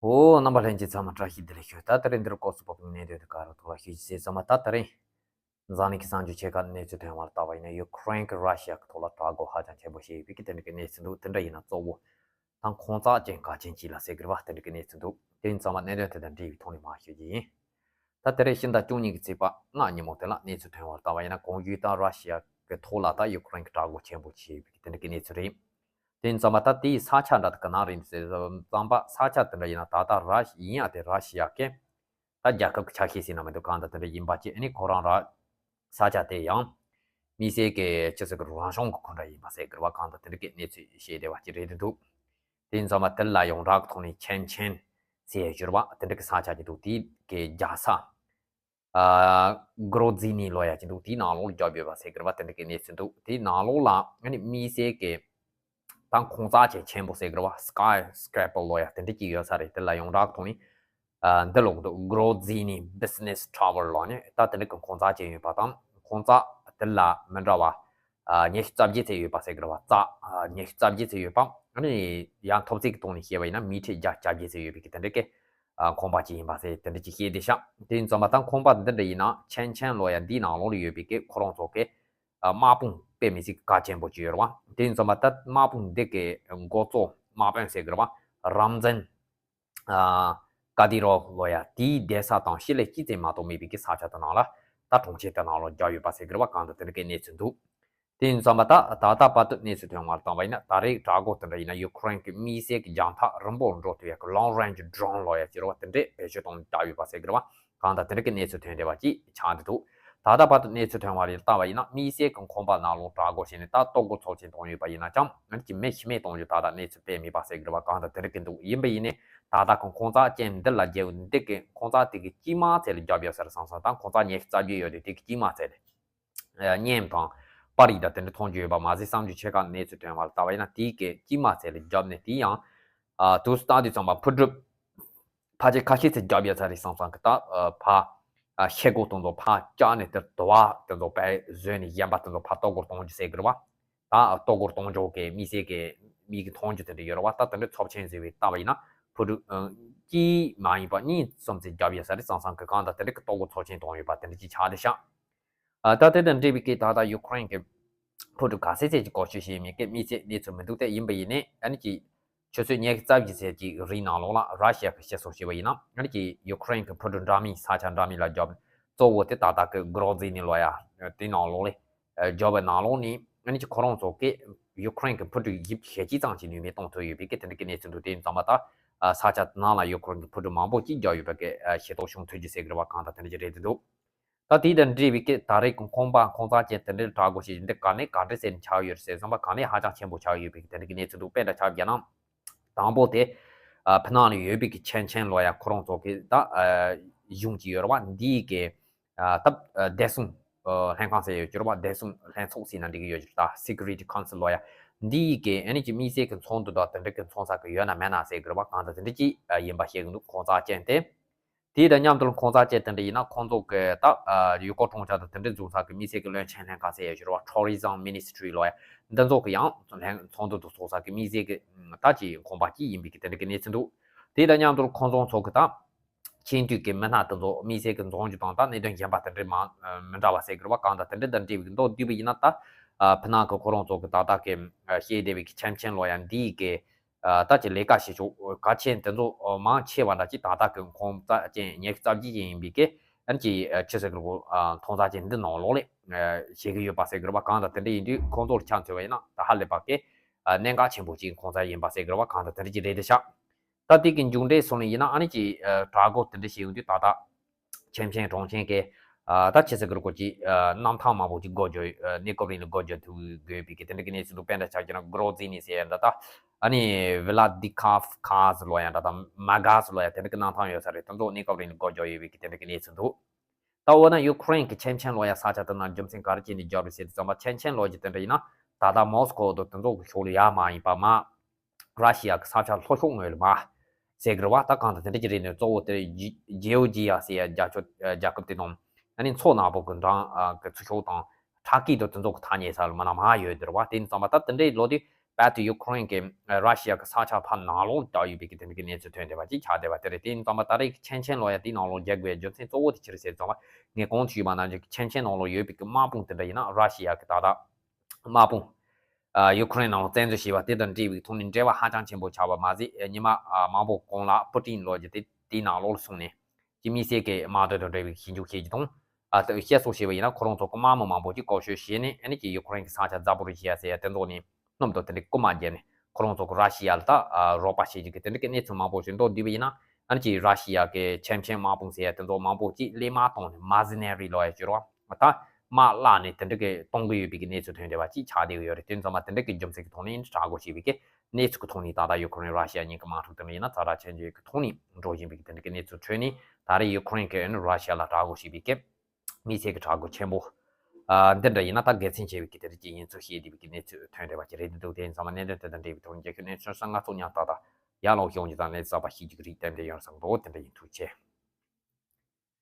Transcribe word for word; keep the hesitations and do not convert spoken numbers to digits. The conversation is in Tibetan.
ཨོ། རྣམ་པ་ལྷན་རྒྱས་ཚང་མ་བཀྲ་ཤིས་བདེ་ལེགས་ཞུ། ད་དེ་རིང་འདིར་སྐོར་སུ་བབས་ཀྱི་གནད་དོན་དེ་ག་རུ་ཐོག་ལ་ཞུ་རྒྱུ་ཟེར་ཙམ་པ། ད་དེ་རིང་འཛམ་གླིང་གི་གསར་འགྱུར་ཆེ་ཁག་གནས་ཚུལ་ཐོན་བར་བལྟ་བ་ཡིན་ན། ཡུ་ཀེ་རེན་གྱིས་ར་ཤི་ཡ་གི་ཐོག་ལ་དྲག་རྒོལ་ཧ་ཅང་ཆེན་པོ་བྱས་ཡོད་པའི་གི་དེ་འདྲ་གི་གནས་ཚུལ་འདུག་དེ་འདྲ་ཡིན་ན་གཙོ་བོ་ད་ཁོང་ཚ་ཅན་ག་ཅན་ཅིག་ལ་ཟེར་གི་རེད་བ། དེ་འདྲ་གི་གནས་ཚུལ་འདུག་དེ་ཡིན་ཙམ་པ་གནད་དོན་དེ་དང་འབྲེལ་བའི་ཐོག་ནས་མར་ཞུ་རྒྱུ་ཡིན། ད་དེ་རིང་ཕྱི་ཟླ་བཅུ་གཉིས་ཀྱི་ཚེས་པ་ལྔ་ཉིན་མོ་དེ་ལ་གནས་ཚུལ་ཐོན་བར་བལྟ་བ་ཡིན་ན། གོང་ཞུས་ལྟར་ར་ཤི་ཡ་གི་ཐོག་ལ་ད་ཡུ་ཀེ་རེན་གྱིས་དྲག་རྒོལ་ཆེན་པོ་བྱས་ཡོད་པའི་གི་དེ་འདྲ་གི་གནས་ཚུལ་རེད། དེ་ཡིན་ཙམ་པ་ད་དེའི་ས་ཆ་འདྲ་དེ་ག་ན་རེད་ཟེར་ཙམ་པ། ས་ཆ་དེ་འདྲ་ཡིན་ན་ད་ལྟ་ར་ཡིན་ཡ་དེ་ར་ཤི་ཡ་གི་ད་རྒྱལ་ཁབ་ཀྱི་ཆ་ཤས་ཟེར་ན་མི་འདུག་གང་ལྟར་དེ་འདྲ་ཡིན་པ་ཅིག་ཨ་ནི་ཁོ་རང་ར་ས་ཆ་དེ་ཡང་དམིགས་བསལ་གྱི་ཅི་ཟེར་གི་རང་བྱུང་གི་ཁོ་འདྲ་ཡིན་པ་ཟེར་གི་རེད་བ། གང་ལྟར་དེ་འདྲ་གི་གནས་ཚུལ་བཤད་བསྡད་པ་ཅིག་རེད་འདུག་དེ་ཡིན་ཙམ་པ་དེ་ལ་ཡོངས་གྲགས་ཀྱི་ཐོག་ནས་ཆན་ཆན་ཟེར་ཡ་ཞུ་རེད་བ། དེ་འདྲ་གི་ས་ཆ་ཅིག་འདུག་དེ་གི་རྒྱལ་ས་ཨ་གྷོ་རོ་ཛི་ནི་ལབ་ཡ་ཅིག་འདུག་དེའི་ནང་ལོགས་ལ་བརྒྱབ་ཡོད་པ་ཟེར་གི་རེད་བ། དེ་འདྲ་གི་གནས་ཚུལ་འདུག་དེའི་ནང་ལོགས་ལ་ཨ་ནི་དམིགས་བསལ་གྱི་ད་ཁོང་ཚ་ཅན་ཆེན་པོ་ཟེར་གི་རེད་བ། སི་ཀའི་སི་ཀེ་རེ་པར་ལབ་ཡ་དེ་འདྲ་ཅིག་ཡོད་ས་རེད། དེ་ལ་ཡོངས་གྲགས་ཐོག་ནས་ཨ་འདི་ལབ་གི་འདུག་གྷོ་རོ་ཛི་ནི་བྷི་ཛི་ནེ་སི་ཊ་ཝར་ལབ་ནས། ད་དེ་འདྲ་གི་ཁོང་ཚ་ཅན་ཡོད་པ་དང་། ཁོང་ཚ་དེ་ལ་མི་འདྲ་བ་ཨ་ཉི་ཤུ་རྩ་བརྒྱད་ཙམ་ཡོད་པ་ཟེར་གི་རེད་བ། རྩ་ཨ་ཉི་ཤུ་རྩ་བརྒྱད་ཙམ་ཡོད་པ། ཨ་ནི་ཡང་མཐོ་ཚད་ཀྱི་ཐོག་ནས་བཤད་པ་ཡིན་ན་མི་ཊར་བརྒྱ་ཆ་བརྒྱད་ཙམ་ཡོད་པའི་གི་དེ་འདྲ་གི་ཨ་ཁང་པ་ཅིག་ཡིན་པ་ཟེར། དེ་འདྲ་ཅིག་བཤད་བསྡད་ཤག་དེ་ཡིན་ཙམ་པ་ད་ཁང་པ་འདི་འདྲ་ཡིན་ན་ཆན་ཆན་ལབ་ཡ་འདིའི་ནང་ལོགས་ལ་ཡོད་པའི་གི་ཁོ་རང་ཚོ་གི་ཨ་དམག་དཔུང་དཔེ་མི་སྲིད་གལ་ཆེན་པོ་ཅིག་ཡོད་རེད་བ། དེ་ཡིན་ཙམ་པ་ད་དམག་དཔུང་འདི་གི་འགོ་གཙོ་དམག་དཔོན་ཟེར་གི་རེད་བ། རམ་ཛན་ཨ་ཀ་དི་རོབ་ལབ་ཡ་དེའི་བསྡད་ས་དང་ཕྱེད་ལས་གཅིག་ཙམ་མ་གཏོགས་མེད་པའི་གི་ས་ཆ་དེ་ནང་ལ། ད་གྲོང་ཁྱེར་དེ་ནང་ལ་བརྒྱབ་ཡོད་པ་ཟེར་གི་རེད་བ། གང་ལྟར་དེ་འདྲ་གི་གནས་ཚུལ་འདུག་དེ་ཡིན་ཙམ་པ་ད་ད་ལྟ་བར་དུ་གནས་ཚུལ་ཐོན་བར་བཏང་བ་ཡིན་ན། ད་རེས་དྲག་རྒོལ་དེ་འདྲ་ཡིན་ན་ཡུ་ཀེ་རེན་གྱི་དམིགས་བསལ་གྱི་རྒྱང་ཐག་རིང་པོར་འགྲོ་ཐུབ་ཡ་གི་ལོང་རེན་ཇི་ཌོ་རོན་ལབ་ཡ་ཅིག་རེད་བ། དེ་འདྲས་བེད་སྤྱོད་གཏོང་བསྡད་ཡོད་པ་ཟེར་གི་རེད་བ། གང་ལྟར་དེ་འདྲ་གི་གནས་ཚུལ་ཐོན་བསྡད་པ་ཅིག་ཆགས་འདུག་ད་ལྟ་བར་དུ་གནས་ཚུལ་ཐོན་བ་ལ་བལྟས་པ་ཡིན་ན། དམིགས་བསལ་གྱི་ཁང་པ་ནང་ལོགས་དྲག་རྒོལ་བྱས་ནས་ད་ལྟོ་གོས་ཚབས་ཆེན་བཏང་ཡོད་པ་ཡིན་ན་ཡང་། ཨ་ནི་ཅིག་མི་ཤི་རྨས་གཏོང་རྒྱུ་ད་ལྟ་གནས་ཚུལ་དཔེ་མེད་པ་ཟེར་གི་རེད་བ། གང་ལྟར་དེ་འདྲ་གི་འདུག་ཡིན་པ་ཡིན་ནའི་ད་ལྟ་གི་ཁང་ཚ་ཅན་འདི་ལ་རྒྱལ་པོ་འདི་གི་ཁང་ཚ་དེ་གི་དཀྱིལ་མ་ཚད་ལ་རྒྱབ་ཡོད་ས་རེད་བསམ་སོང་། ད་ཁང་ཚ་ཉི་ཤུ་རྩ་བརྒྱད་ཡོད་དུས་དེ་གི་དཀྱིལ་མ་ཚད་ལ་ཨ་བརྙན་དང་པར་རིས་དང་དེ་འདྲ་མཐོང་རྒྱུ་ཡོད་པ་མ་ཟད། གསར་འགྱུར་ཆེ་ཁག་གནས་ཚུལ་ཐོན་བ་ལ་བལྟས་པ་ཡིན་ན། དེའི་གི་དཀྱིལ་མ་ཚད་ལ་རྒྱབ་ནས་དེ་ཡང་ཨ་དུས་སུ་ལྟ་དུས་ཙམ་པ་ཕུ་གྲུ་ཕལ་ཆེར་ཁ་ཤས་ཚད་རྒྱབ་ཡོད་ས་རེད་བསམ་སོང་གི། ད་ཨ་ཕར་ཨ་ཤེལ་སྒོ་དེ་ཚོ་ཕར་བཅག་ནས། དེར་དུ་བ་དེ་ཚོ་ཕར་བཟོས་ནས་གཞན་པ་དེ་ཚོ་ཕར་ལྟོ་གོས་གཏོང་རྒྱུ་ཟེར་གི་རེད་བ། ད་ལྟོ་གོས་གཏོང་ཕྱོགས་ཀྱི་དམིགས་བསལ་གྱི་མིག་གིས་མཐོང་རྒྱུ་དེ་འདྲ་ཡོད་རེད་བ། ད་དེ་འདྲ་ཚབས་ཆེན་བཟོས་པའི་བལྟས་པ་ཡིན་ན་ཕུ་གྲུ་ཨ་གཅིག་མ་ཡིན་པ་གཉིས་གསུམ་ཚད་རྒྱབ་ཡོད་ས་རེད་བསམ་སོང་གི། གང་ལྟར་དེ་འདྲ་གི་ལྟོ་གོས་ཚབས་ཆེན་བཏང་ཡོད་པ་དེ་འདྲ་ཅིག་ཆགས་བསྡད་ཤག་ཨ་ད་དེ་དང་འབྲེལ་བའི་གི་ད་ལྟ་ཡུ་ཀེ་རེན་གྱི་ཕུ་གྲུ་ག་ཚད་ཚད་ཀྱི་སྐོར་ཞུ་ཤེས་མེད་གི། དམིགས་བསལ་གནས་ཚུལ་མི་འདུག་སྟེ། ཡིན་པ་ཡིན་ནའི་ཨ་ནི་ཅིག་ཆུ་ཚོད་ཉི་ཤུ་རྩ་བཞི་ཙམ་གྱི་རིང་ནང་ལོགས་ལ་ར་ཤི་ཡ་གི་སྤྱི་ཚོགས་ཞེས་པ་ཡིན་ན། ཨ་ནི་ཅིག་ཡུ་ཀེ་རེན་གྱི་ཕུ་གྲུ་འདྲ་མིན་ས་ཆ་འདྲ་མིན་ལ་རྒྱབ། གཙོ་བོ་དེ་ད་ལྟ་གི་གྷོ་རོ་ཛི་ནི་ལབ་ཡ་དེ་ནང་ལོགས་ལ་རྒྱབ་པའི་ནང་ལོགས་ནས། ཨ་ནི་ཅིག་ཁོ་རང་ཚོ་གིས་ཡུ་ཀེ་རེན་གྱི་ཕུ་གྲུ་བཞི་བཅུ་ཞེ་གཅིག་ཙམ་ཅིག་ནུས་མེད་གཏོང་ཐུབ་ཡོད་པའི་གི་དེ་འདྲ་གི་གནས་ཚུལ་འདུག་དེ་ཡིན་ཙམ་པ་ད་ས་ཆ་དེ་ནང་ལ་ཡུ་ཀེ་རེན་གྱི་ཕུ་གྲུ་མང་པོ་ཅིག་རྒྱབ་ཡོད་པའི་གི་ཤེས་རྟོགས་བྱུང་ཐུབ་རྒྱུ་ཟེར་གི་རེད་བ། གང་ལྟར་དེ་འདྲ་ཅིག་རེད་འདུག་ད་དེ་དང་འབྲེལ་བའི་གི་ད་རེས་ཀྱི་ཁང་པ་ཁང་ཚ་ཅན་དེ་འདྲའི་དྲག་རྒོལ་བྱེད་རྒྱུ་འདི་ག་ནས་ག་འདྲ་ཟེར་ནས་ཆགས་ཡོད་རེད་ཟེར་བསམ་པ། ག་ནས་ཧ་ཅང་ཆེན་པོ་ཆགས་ཡོད་པའི་གི་དེ་འདྲ་གི་གནས་ཚུལ་འདུག་དཔེ་འདྲ་ཆ་བཞག་ན། དང་པོ་དེ་ཨ་ཕི་ནང་ལ་ཡོད་པའི་གི་ཆན་ཆན་ལབ་ཡ་ཁོ་རང་ཚོ་གི་ད་ཨ་གཞུང་ཅིག་ཡོད་རེད་བ། འདིའི་གི་ཨ་ད་ཨ་བདེ་སྲུང་ཨ་ལྷན་ཁང་ཟེར་ཡོད་ཀྱི་རེད་བ། བདེ་སྲུང་ལྷན་ཚོགས་ཟེར་ན་འགྲིག་གི་ཡོད་ཀྱི་རེད། ད་Security Council ལབ་ཡ་འདིའི་གི་ཨ་ནི་ཅིག་དམིགས་བསལ་གི་ཚོགས་འདུ་དང་དེ་འདྲ་གི་ཚོགས་ས་གི་ཡོད་ན་མེད་ན་ཟེར་གི་རེད་བ། གང་ལྟར་དེ་འདྲ་ཅིག་ཨ་ཡིན་པ་བཤད་གི་འདུག་ཁང་ཚ་ཅན་དེ། དེ་དང་མཉམ་དུ་ཁང་ཚ་ཅན་དེ་འདྲ་ཡིན་ན་ཁོང་ཚོ་གི་ད་ཨ་ཡུལ་སྐོར་གྲོང་ཁྱེར་དང་དེ་འདྲ་འཛུགས་ས་གི་དམིགས་བསལ་གི་བློན་ཆེན་ལྷན་ཁང་ཟེར་ཡ་ཞིག་རེད་བ། Tourism Ministry ལབ་ཡ་འདི་ཚོ་གི་ཡང་ལྷན་ཚོགས་འདུ་དུ་ཚོགས་ས་གི་དམིགས་བསལ་གི་ད་ཅིག་ཁང་པ་ཅིག་ཡིན་པའི་གི་དེ་འདྲ་གི་གནས་ཚུལ་འདུག་དེ་དང་མཉམ་དུ་ཁོང་ཚོ་ཚོ་གི་ད་ཆེས་མཐོའི་གི་མི་སྣ་དེ་ཚོ་དམིགས་བསལ་གི་འཛོམས་རྒྱུ་དང་ད་གནད་དོན་གཞན་པ་དེ་འདྲ་མང་མི་འདྲ་བ་ཟེར་གི་རེད་བ། གང་ལྟར་དེ་འདྲ་དང་འབྲེལ་བའི་མདོར་བསྡུས་པ་ཡིན་ན། ད་ཨ་ཕི་ནང་གི་ཁོ་རང་ཚོ་གི་ད་ལྟ་གི་ཨ་བཤད་བསྡད་པའི་གི་ཆན་ཆན་ལབ་ཡ་འདིའི་གི་ཨ་ད་ཅིག་ལས་ཀ་བྱེད་ཕྱོགས་གལ་ཆེན་དེ་ཚོ་མང་ཆེ་བ་འདྲ་ཅིག་ད་ལྟ་གི་ཁང་ཚ་ཅན་ཉི་ཤུ་རྩ་བརྒྱད་ཅན་ཡིན་པའི་གི་ཨ་ནི་ཅིག་ཨ་ཆི་ཟེར་གི་རེད་གོ། ཨ་ཁང་ཚ་ཅན་འདི་ནང་ལོགས་ལ་ཨ་བྱེད་གི་ཡོད་པ་ཟེར་གི་རེད་བ། གང་ལྟར་དེ་འདྲ་ཡིན་དུས་ཁོང་ཚོ་ལ་ཆ་མཚོན་པ་ཡིན་ན་ད་ཧ་ལས་པ་གི་ཨ་གནད་འགག་ཆེན་པོ་ཅིག་ཁང་ཚ་ཡིན་པ་ཟེར་གི་རེད་བ། གང་ལྟར་དེ་འདྲ་ཅིག་རེད་དེ་ཤག་ད་དེ་གི་མཇུག་འབྲས་སོང་ནས་ཡིན་ན། ཨ་ནི་ཅིག་ཨ་དྲག་རྒོལ་དེ་འདྲ་བྱེད་ཡོང་དུས་ད་ལྟ་ཆེན་ཆེན་གྲོང་ཆེན་གི་ཨ་ད་ཆི་ཟེར་གི་རེད་གོ། ཅིག་ཨ་གནམ་ཐང་མང་པོ་ཅིག་སྒོ་རྒྱག་ཨ་གནས་སྐབས་རིང་ལ་སྒོ་རྒྱག་ཐུབ་དགོས་པའི་གི་དེ་འདྲ་གི་གནས་ཚུལ་འདུག་དཔེ་འདྲ་ཆ་བཞག་ན་གྷོ་རོ་ཛི་ནི་ཟེར་ཡ་འདྲ་ད། ཨ་ནི་ཝི་ལ་དི་ཁ་ཁ་ཟེར་ལབ་ཡ་འདྲ་ད། མ་གྷ་ཟེར་ལབ་ཡ་དེ་འདྲ་གི་གནམ་ཐང་ཡོད་ས་རེད། དེ་ཚོ་གནས་སྐབས་རིང་ལ་སྒོ་རྒྱག་ཡོད་པའི་གི་དེ་འདྲ་གི་གནས་ཚུལ་འདུག་ད་འོ་ན་ཡུ་ཀེ་རེན་གི་ཆེན་ཆེན་ལབ་ཡ་ས་ཆ་དེ་ན་རྒྱུ་མཚན་ག་རེ་བྱས་ནས་རྒྱབ་རེད་ཟེར་དུས་ཙམ་པ། ཆེན་ཆེན་ལབ་རྒྱུ་དེ་འདྲ་ཡིན་ན་ད་ལྟ་མོ་སི་ཁོ་དང་དེ་ཚོ་གི་ཕྱོགས་ལ་ཡ་མ་ཡིན་པ་མ། ར་ཤི་ཡ་གི་ས་ཆ་ལྷོ་ཕྱོགས་ངོས་ལ་མར་ཟེར་གི་རེད་བ། ད་གང་ལྟར་དེ་འདྲ་ཅིག་རེད་ནས། གཙོ་བོ་དེ་ཇི་ཇེའོ་ཇི་ཡ་ཟེར་ཡ་རྒྱ་ཆོ་རྒྱལ་ཁབ་དེ་དང་། ཨ་ནི་མཚོ་ནག་པོ་གི་འགྲམ་གི་ཚུར་ཕྱོགས་དང་། ཐ་ཀི་དང་དེ་ཚོ་གི་ཐག་ཉེ་ས་ལ་མར་ན་མར་ཡོད་དེ་རེད་བ། དེ་ཡིན་ཙམ་པ་ད་དེ་འདྲའི་ལོ་དེ་ བལ་ཏེ་ཡུ་ཁུ་རེན་གྱི་ར་ཤི་ཡ་གི་ས་ཆ་ཕར་ནང་ལོགས་བཏང་ཡོད་པའི་གི་དེ་འདྲ་གི་གནས་ཚུལ་ཐོན་བསྡད་པ་ཅིག་ཆགས་བསྡད་པ་དེ་རེད། དེ་ཡིན་ཙང་མ་ད་རེས་ཀྱི་ཆན་ཆན་ལོ་ཡ་དེའི་ནང་ལོགས་རྒྱག་དགོས་རྒྱུ་མཚན་གཙོ་བོ་དེ་ཅི་རེད་ཟེར་ཙང་མ་ངས་གོང་དུ་ཞུས་པ་ནང་བཞིན་གྱི་ཆན་ཆན་ནང་ལོགས་ཡོད་པའི་གི་དམག་དཔུང་དེ་འདྲ་ཡིན་ན་ར་ཤི་ཡ་གི་ད་ལྟ་དམག་དཔུང་ཡུ་ཁུ་རེན་ནང་ལ་བཙན་འཛུལ་བྱས་པ་དེ་དང་འབྲེལ་བའི་ཐོག་ནས་འབྲེལ་བ་ཧ་ཅང་ཆེན་པོ་ཆགས་པ་མ་ཟད། ཉི་མ་མང་པོ་གོང་ལ་པུ་ཏིན་ལོ་རྒྱུ་དེ་དེའི་ནང་ལོགས་ལ་སོང་ནས་ཀྱི་དམིགས་བསལ་གྱི་དམག་དོན་དང་འབྲེལ་བའི་ཞིབ་འཇུག་བྱེད་རྒྱུ་དང་། ཨ་ད་བཤད་སོགས་བྱས་པ་ཡིན་ན་ཁོ་རང་ཚོ་གི་དམག་མི་མང་པོ་ཅིག་བཀོལ་སྤྱོད་བྱས་ནས་ཨ་ནི་ཀྱི་ཡུ་ཁུ་རེན་གྱི་ས་ཆ་ཛ་པོ་རི་ཞི་ཡ་ཟེར་ཡ་དེ་ཚོ་ནས་སྣུམ་དང་དེ་འདྲའི་རྐུ་མ་བརྒྱབ་ནས་ཁོ་རང་ཚོ་གི་ར་ཤི་ཡ་ལ་ད་རོགས་པ་བྱེད་རྒྱུ་གི་དེ་འདྲའི་གི་གནས་ཚུལ་མང་པོ་ཞིག་འགྲོ་བསྡད་པ་ཡིན་ན། ཨ་ནི་ཀྱི་ར་ཤི་ཡ་གི་ཆེན་ཆེན་དམག་དཔུང་ཟེར་ཡ་དེ་ཚོ་མང་པོ་ཅིག་ལས་མ་བཏང་ནས་མར་སི་ནེ་རི་ལོ་ཡ་ཅིག་རོགས་ད་དམག་བརླག་ནས་དེ་འདྲ་གི་གཏོང་གི་ཡོད་པའི་གི་གནས་ཚུལ་ཐོན་བསྡད་པ་ཅིག་ཆགས་བསྡད་ཡོད་རེད། དེ་ཚང་མ་དེ་འདྲ་གི་རྒྱུ་མཚན་གི་ཐོག་ནས་དྲག་རྒོལ་བྱས་པའི་གི་གནས་ཚུལ་གི་ཐོག་ནས་ད་ལྟ་ཡུ་ཁུ་རེན་ར་ཤི་ཡ་གཉིས་ཀྱི་དམག་འཁྲུག་དེ་འདྲ་ཡིན་ན་ཛ་དྲག་ཆེན་པོའི་གི་ཐོག་ནས་འགྲོ་བཞིན་པའི་གི་དེ་འདྲ་གི་གནས་ཚུལ་ཐོན་ནས་ད་རེས་ཡུ་ཁུ་རེན་གི་ཨ་ནི་ར་ཤི་ཡ་ལ་དྲག་རྒོལ་བྱས་པའི་གི་དམིགས་བསལ་གི་དྲག་རྒོལ་ཆེན་པོ་ཨ་འདི་འདྲ་ཡིན་ན་ད་དགེ་མཚན་ཆེ་བའི་གི་དེ་འདྲ་ཅིག་ཡིན་ཚུལ་བཤད་བསྡད་པའི་གི་གནས་ཚུལ་ཐོན་བསྡད་པ་ཅིག་རེད་འདུག་དེ་ཡིན་ཙང་མ་གནད་དོན་དེ་དང་འབྲེལ་བའི་ཐོག་ནས་རྒྱལ་ཁབ་གནས་ཚུལ་གསར་ང་ཚོ་ཉག་ཏག་ཏག་ཡར་ལོངས་ཤོག་ཅིག་དང་གནས་ཚུལ་གསར་པ་ཤེས་རྒྱུ་གི་རིགས་ཏན་ཏན་ཡོང་བསམ་འདུག་དེ་འདྲ་ཡིན། ཐུགས་རྗེ་ཆེ།